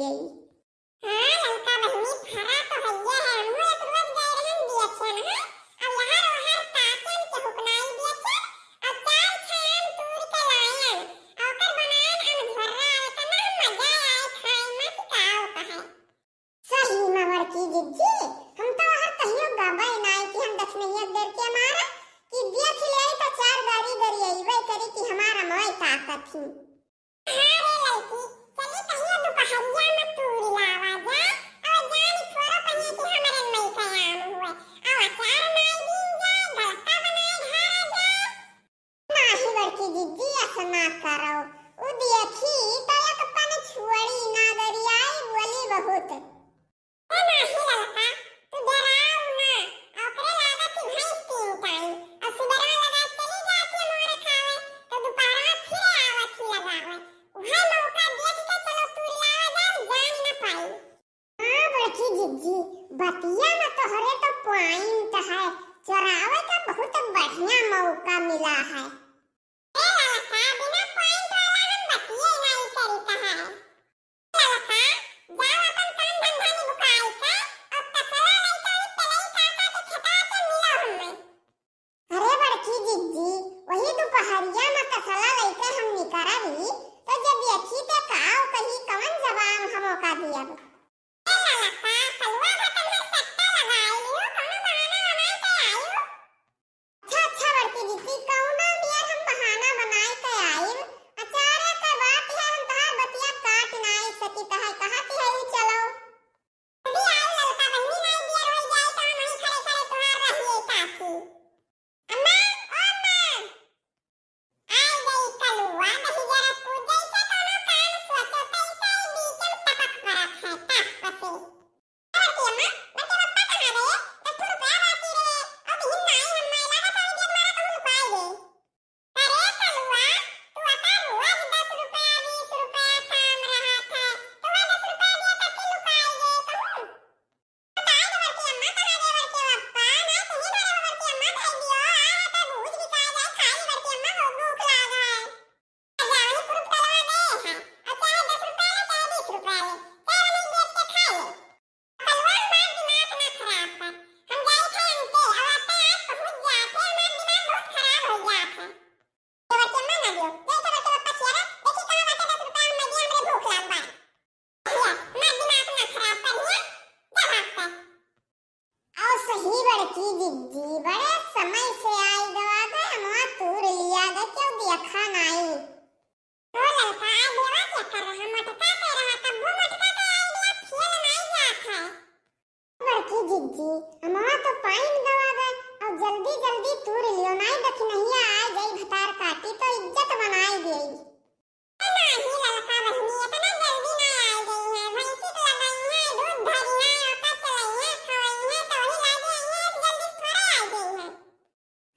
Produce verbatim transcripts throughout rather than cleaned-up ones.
यही। हाँ, ललका बहिनी, फरा तो हइये है। हमहू एक रोज गए रहन बियचन है, अब लहर ओहर ताकन के हुकनाई बियचन, अब चार छह आम तूर के लायन, आ ओकर बनायन आम झर्रा, एतना मजा आए खाए में कि का कहे। सही में बड़की जिज्जी, हम तो ओहर कहियो गबई नाई कि हम दखनहिया देर के मारा, कि देख ले तो चार गाड़ी गरियइबे करी कि हमार अमवै ताकत ही। हाँ रे ललकी, चली कहियो दुपहरिया में तूर लावा जा, और जानी थोरो पहिए कि हमरे मई का आम हुए, और अचार नाई बीन जाए, गलका बनाए धारा जाए। नाही बड़की जिज्जी, अस ना करो, उ देखी तो एक पन छुअड़ी ना गरियाई बोली बहुत। ए नाही ललका, तू डेराउ ना, ओकरे लागत ही भैंस तीन टाइम, और सुबेरवा लगा चली जाती है मोरे खावे, तो दोपहरवा फिर आवत ही लगावे। उहे मौका देख के चलो तूर लावा जाए, जान न पाई। हाँ बड़की जिज्जी, बतिया में तोहरे तो point है, चोरावे का बहुत बढ़िया मौका मिला है। ए ललका, बिना point वाला हम बतिये नहीं करी कहा है। ललका, जाओ अपन काम धंधा निबुकाई के, और तसला लइका ई तेलई काका के खेता के मिलो हमें। अरे बड़की जिज्जी, वही दुपहरिया में तसला लइके हम निकरबी, तो जब यखी ते काव कही, कवन जवाब हम ओका दियब? ए ललका, कलुआ भतन हर सट्टा लगाई लियो, कौनो बहाना बनाई के आयु। अच्छा, अच्छा बड़की जिज्जी, कौनो नियर हम बहाना बनाई के आइब। अचारे के बात है, हम तोहार बतिया काट नाई सकित है, कहत है उ चलो। जल्दी आउ ललका बहिनी, नाई दियर होई जाई, तो हम वहीं खड़े खड़े तोहार रहिए काकी। अम्मा, ओ अम्मा। आई गई कलुआ, दही जरा पूछ, जैसे कोनो काम सोचो, तैसे ही बीच में टपक पड़त है, टप से। ए बड़की अम्मा, बड़के पप्पा कहाँ गए? दस ठो रुपया बाकी रहे, और दिहिन नाई, हम नाई लागत है, दियर मारा कहूँ लुकाई गए। अरे कलुआ, तू अता रोज दस रुपया, बीस रुपया काम रहत है, तो वह दस रुपया दिए करके लुकाई गए कहूँ? बताई दे बड़की अम्मा, कहाँ गए बड़के पप्पा? ना कहीं घरे हो बड़की अम्मा, धई दियो, आ है तो भूज बिकाई जाए, खाई बड़की अम्मा, बहुत भूख लाग है। जाओ नी, फ्रूट कलवा दे है, और चाहे दस रुपया ले, चाहे बीस रुपया ले, चाहे नहीं बेच के खा ले। कलवा हमार दिमाग ना खराब कर, हम जाई थे अंते, और आते आज पहुँच जाते, हमार दिमाग बहुत खराब हो जात है। तो बड़के अम्मा ना दियो, जैसे बड़के पप्पा छिया रे, देखी कहाँ बाटे दस रुपया, हम ना दिए, हमरे भूख लाग बा। भैया, हमार दिमाग ना खराब करिए, जा भाग कर। और सही बड़की जिज्जी, बड़े समय से आई गवा गए, अमवा तूर लिया गए, क्यों देखा नाई। ओ ललका, देवा क्या कर रहा, मटका के रहा, तब्बो मटका के idea fail नाई जात है। बड़की जिज्जी, अमवा तो पाइन गवा गए, और जल्दी जल्दी तूर लियो, नाई दखिनहिया आ जाई भतार काटी तो इज्जत बनाई देई। ए नाही ललका बहिनी, इतना जल्दी ना आई गई है। भैंसी के लगाई है, दूध धरी है, ओका चलाई है, खवाई है, तो वही लागे आई है, ऐसे जल्दी थोड़ा आई गई है।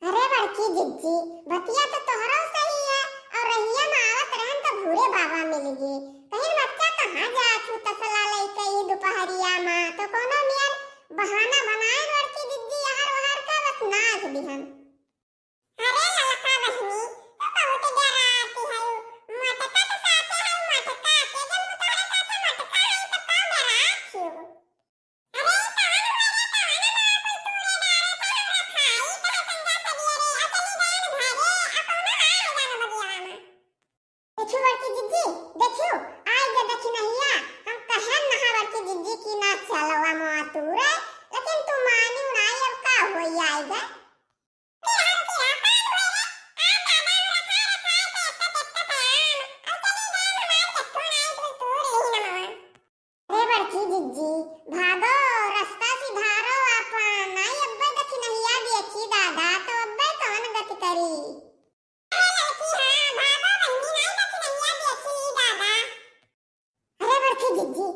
अरे बड़की जिज्जी, बतिया तो तोहरो सही है, और रहिया में आवत रहन तो भूरे बाबा मिल गए। कहीं बच्चा कहाँ जात हूँ तसला लइके ई दुपहरिया में, तो कोनो नियर बहाना बनाए बड़की जिज्जी, यहर वहर का बस नाच दिहन। अरे ललका बहिनी, तू बहुत डराती है। मटका तो साथे है, मटका के जब तू तोहरे साथे मटका है तो का डरात हो? अरे कौन हुआ रे, कौन माँ को तू रे डारे था हमरा खाई कहे संगा सदिया रे, आ चली जान घरे, आ कौन आ है जान बगिया में? देखियो बड़की जिज्जी, देखियो, आई गे दखिनहिया, हम कहेन नहा बड़की जिज्जी की ना चलवा मोआ तू रे, लेकिन तू मानी नाई, अब का होई आई गे। अरे बड़की जिज्जी, भागो, रास्ता सिधारो आपन, नाई अब्बे दखिनहिया देखी दादा, तो अब्बे कवन गति करी। अरे लड़की, हाँ, भागो बहिनी, नाई दखिनहिया देखी दादा। अरे बड़की जिज्जी,